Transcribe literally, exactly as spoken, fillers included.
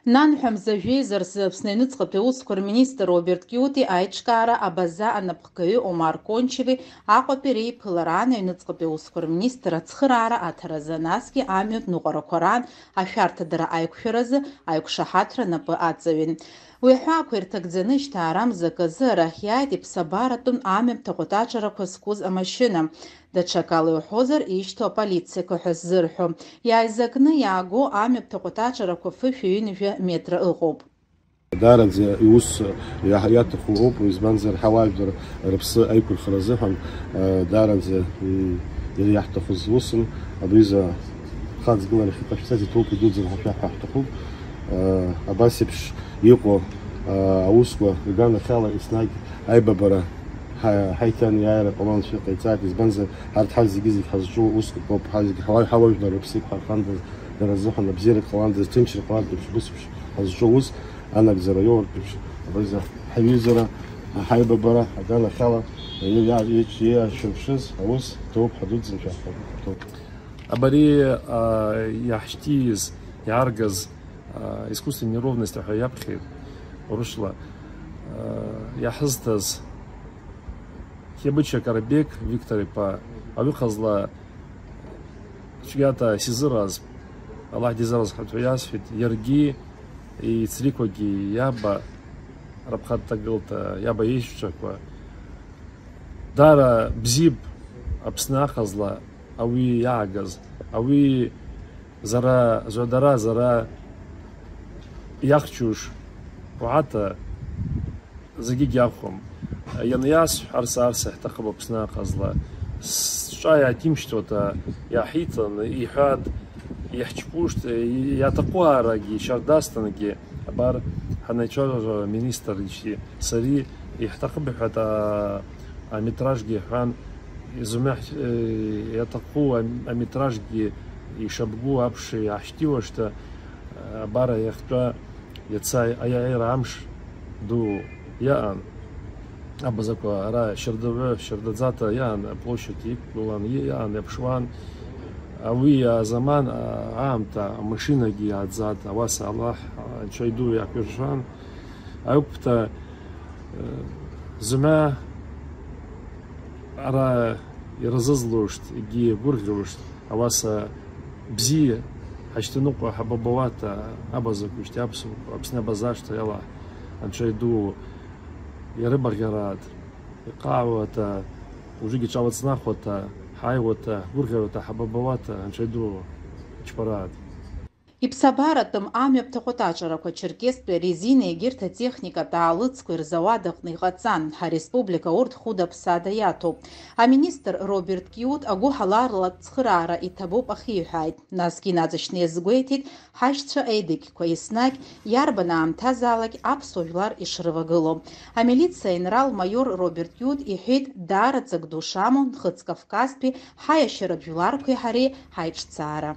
Нанҳәа мза жәеиза рзы Аԥсны аҩныҵҟатәи аусқәа рминистр Роберт Киути аиҿкаара абаза анапхгаҩы Омар Кончеви Аҟәатәи реиԥылараан аҩныҵҟатәи аусқәа рминистр ацхыраара аҭаразы, насгьы амҩатә ныҟәарақәа раан ашәарҭадара аиқәшәаразы аиқәшаҳаҭра напы аҵаҩын. Уи аҳәаақәа ирҭагӡаны жьҭаара мзак азы арахь иааит иԥсабаратәын амҩа ҭахәҭаҿарақәа зқәыз амашьына. Даҽакала иуҳәозар, ишьҭоу аполициақәа ҳәа ззырҳәо. Иааизакны иааго амҩа ҭахәҭаҿарақәа фышәи ҩынҩажәа метра ыҟоуп. Даараӡа иус иаҳ-, иаҭаху ыҟоуп, избанзар, ҳауаажәлар рыԥсы аиқәырхара азыҳәан, э, даараӡа, м, иара иаҳҭахыз усын, абри изы хаҵгылара хьыҟашәҵас иҭоуп, идуӡӡан ҳашәаҳәа ҳҭахуп. Э, абас еиԥш иҟоу, э, аусқәа рганахьала еснагь аибабара ҳа-, ҳаиҭан иааира ҟалон, цәгьа ҟаиҵааит, избанзар, ҳарҭ ҳазегьы зегь ҳазҿу уск акоуп, ҳазегь ҳауа-, ҳауаажәлар рыԥсы иқәҳархандаз, дара рзыҳәан абзиара ҟаландаз, ҭынчра ҟаландаз, ԥшь-бысԥш ҳазҿу ус, анагӡара иоуртә еиԥш, абри изы ҳаиҩызара, ҳаибабара аганахьала иа-, иа-, иа-, иашьамԥшыз аус ҭоуп, ҳадуӡӡан шәаҳҭоуп. Абари, а, иаҳшьҭиз, иааргаз, а, искусственная неровность ҳәа иаԥхьеит урысла, а, иаҳзҭаз Хьабыча Карабег Виктор иԥа, аҩыхазла цәгьата сизыразп, Аллаҳ дизыразҳап ҳәа иасҳәеит, иаргьы ицрикәагьы иаба рыԥхатта гылта, иаба иеишьцәақәа. Дара бзип Аԥсны ахазла ауи иаагаз, ауи зара, зодара, зара иахчуш уаата зегьы гьахәым. Ианиасҳәарц арса ҳҭахып Аԥсны ахазла. Сҿа иааҭимшьҭуата иаҳиҭан, иҳәат, иаҳчпушт, иаҭаху аарагьы, шьардасҭангьы, абар, ҳанеицәажәо аминистр ишьи сари иаҳҭахып иҳәат, а, аметражгьы иҳәан, изумеҳ-, э, иаҭаху ам-, аметражгьы ишабгу аԥш иаҳшьҭиуашт, абар иахьтәа Иацы аиааира амш ду иаан, абазақәа ара шьардаҩы, шьардаӡаҭа иаан, аплощадь иқәгылан иаан, иаԥшуан. Уи азаман, а-, аамҭа амашьынагьы иааӡаат, ауаса Аллаҳ, Анцәа иду иаҳәыршан. Аиқәԥҭа, э, зымҩа ара ирзызлушт, егьи иагәырӷьушт, ауаса бзиа ҳашьҭаныҟәа ҳабабауата, абазақәа шьҭа аԥсуа, Аԥсны абазашҭа иала Анцәа иду иарыбаӷьараат, иҟаауата, ужыгьы ҿалыцнахуата, ҳааиуата, гәырӷьарауата ҳабабауата, Анцәа иду ичпараат. Иԥсабаратәым амҩа ԥҭаҟәатаҿарақәа Черкестәи арезина егьырҭ атехникатә аалыҵқәа ирзауад аҟны иҟаҵан, ҳареспублика урҭ хәыда-ԥсада иаҭоуп. Аминистр Роберт Киут агәыҳалалратә цхыраара иҭабуп ахиҳәааит, насгьы инаҵшьны иазгәеиҭеит ҳашьцәа аедыгьқәа еснагь иарбан аамҭазаалак аԥсуа жәлар ишрывагылоу. Амилициа аинрал-маиор Роберт Киут иҳәеит даараӡак ду шамоу Нхыҵ Кавказтәи ҳаиашьаратә жәларқәеи ҳареи ҳаиҿцаара.